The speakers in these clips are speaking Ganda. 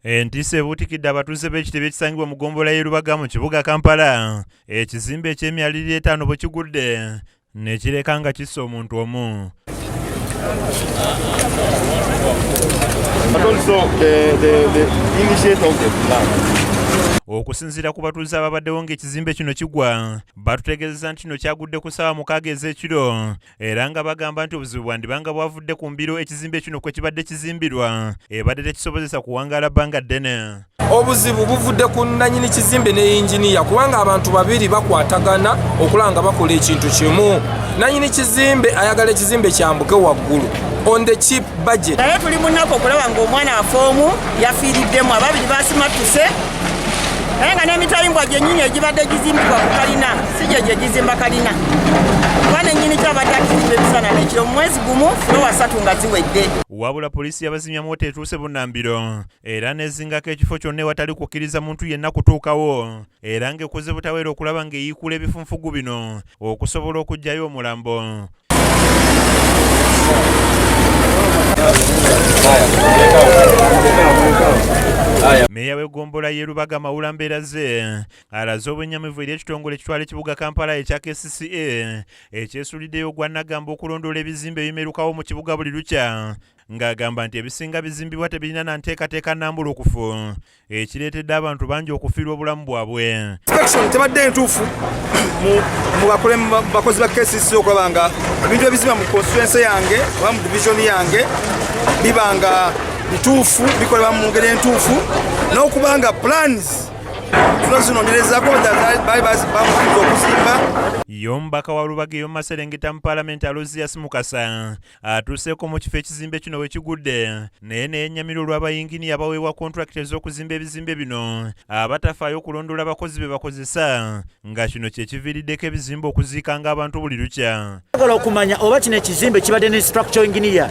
Entiisa ebuutikidde abatuuze b'ekitebe ekisangibwa mu ggombolola y'e Lubaga mu kibuga Kampala, ekizimbe eky'emyaliriro etaano bwe kigudde ne kireka nga kisse omuntu omu. But also the initiator of the plan. Okusinziira ku batuuze ababaddewo ng'ekizimbe kino kigwa, batutegeezezza nti kino kyagudde ku ssaawa 6 ez'ekiro era nga bagamba nti obuzibu bwandibanga bwavudde ku mbiro ekizimbe kino kwe kibadde kizimbirwa ebadde tekisobozesa kuwangaala bbanga ddene. Obuzibu buvudde ku nanyini kizimbe ne yinginiya, kubanga abantu babiri bakwatagana okulaba nga bakola ekintu kimu. Nanyini kizimbe ayagala ekizimbe kyambuke waggulu on the cheap budget. Naye tuli munaku okulaba ng'omwana afa omu yafiiriddemu, ababiri basimattuse, naye nga n'emitayimbwa gyennyini egibadde gizimbibwa ku kalina si gye gye gizimba kalina, kuba nennyini kyabadde akizimba emisana n'ekiro mu mwezi gumu floor 3 nga ziwedde. Wabula poliisi y'abazimyamwoto etuuse bunnambiro era n'ezingako ekifo kyonna ewatali kukkiriza muntu yenna kutuukawo, era ng'ekoze butaweera okulaba ng'eyiikuula ebifunfugu bino okusobola okuggyayo omulambo. Meeya w'eggombolola y'e Lubaga, Mawula Mbeeraze, alaze obwennyamivu eri ekitongole ekitwala ekibuga Kampala ekya KCCA ekyesuliddeyo ogwa nnagamba okulondoola ebizimbe ebimerukawo mu kibuga buli lukya, ng'agamba nti ebisinga bizimbibwa tebirina na nteekateeka nnambulukufu, ekireetedde abantu bangi okufiirwa obulamu bwabwe. Inspection tebadde ntuufu mu bakozi ba KCC okulaba nga ebintu ebizimba mu constituency yange oba mu division yange biba nga bituufu, bikolebwa mu ngeri entuufu, n'okuba nga plans zino zinoonyerezaako baali bamukkiriza okuzimba. Ye omubaka wa Lubaga ey'omu maserengeta mu Paalamenti, Aloysius Mukasa, atuuseeko mu kifo ekizimbe kino we kigudde, naye neyennyamira olw'abayinginiya abaweebwa kontulakiti ez'okuzimba ebizimbe bino abatafaayo okulondoola abakozi be bakozesa, nga kino kye kiviiriddeko ebizimbe okuziikanga abantu buli lukya. Twagala okumanya oba kino ekizimbe kibadde ne structural engineer,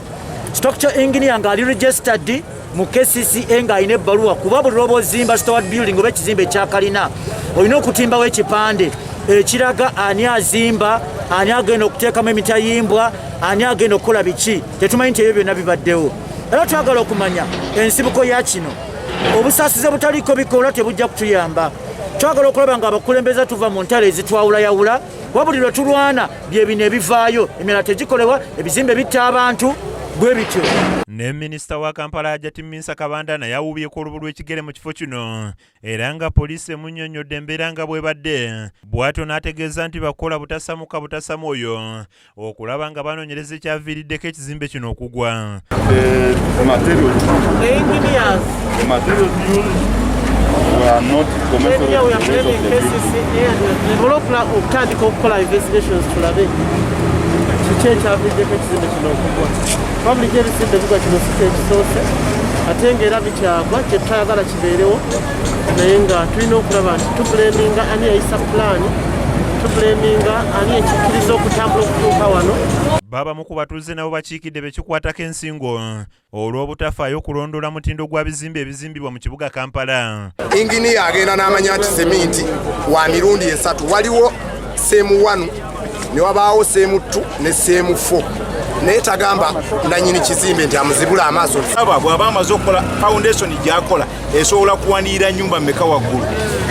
structural engineer ng'ali registered mu KCCA, ng'alina ebbaluwa, kuba buli lwoba ozimba story building oba ekizimbe ekyakalina olina okutimbawo ekipande ekiraga ani azimba, ani agenda okuteekamu emitayimbwa, ani agenda okukola biki. Tetumanyi nti ebyo byonna bibaddewo, era twagala okumanya ensibuko ya kino. Obusaasize butaliiko bikola tebujja kutuyamba. Twagala okulaba nga abakulembeze tuva mu ntalo ezitwawulayawula, wabuli lwe tulwana bye bino ebivaayo, emirala tegikolebwa, ebizimbe bitta abantu bwe bityo. Ne minisita wa Kampala, Hajati Minsa Kabanda, naye awuubyeko olubu lw'ekigere mu kifo kino, era nga poliisi emunnyonnyodde embeera nga bw'ebadde, bw'atyo n'ategeeza nti bakola butasamuka butasa mwoyo okulaba nga banoonyereza ekyaviiriddeko ekizimbe kino okugwa. The materials, The engineers, the materials used were not engineer we are commensurate with the blaming of the building. KCCA and we are blaming okutandika okukola investigations tulabe kiki ekyaviiriddeko ekizimbe kino okugwa, kuba bulijjo ebizimbe bigwa, kino si kyekisoose, ate ng'era bikyagwa. Kyetutayagala kibeerewo, naye nga tulina okulaba nti tublaminga ani yayisa pulaani, tublaminga ani ekikkiriza okutambula okutuuka wano. Babamu ku batuuze nabo bakiikidde bekikwatako ensingo olw'obutafaayo okulondoola mutindo gwa bizimbe ebizimbibwa mu kibuga Kampala. Inginiya agenda n'amanya nti seminti wa mirundi esatu, waliwo CM 1 ne wabaawo CM 2 ne CM 4, naye tagamba nanyini kizimbe nti amuzibula amaaso. Aba bw'aba amaze okukola foundation gy'akola esobola kuwanirira nyumba mmeka waggulu?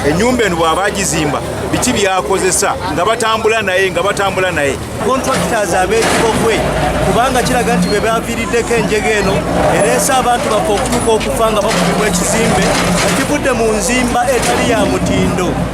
Ennyumba eno bw'aba agizimba biki byakozesa nga batambula naye? Contractors ab'ekibogwe, kubanga kiraga nti be baviiriddeko enjega eno ereese abantu baffe okutuuka okufa nga bakubibwa ekizimbe nga kivudde mu nzimba etali ya mutindo.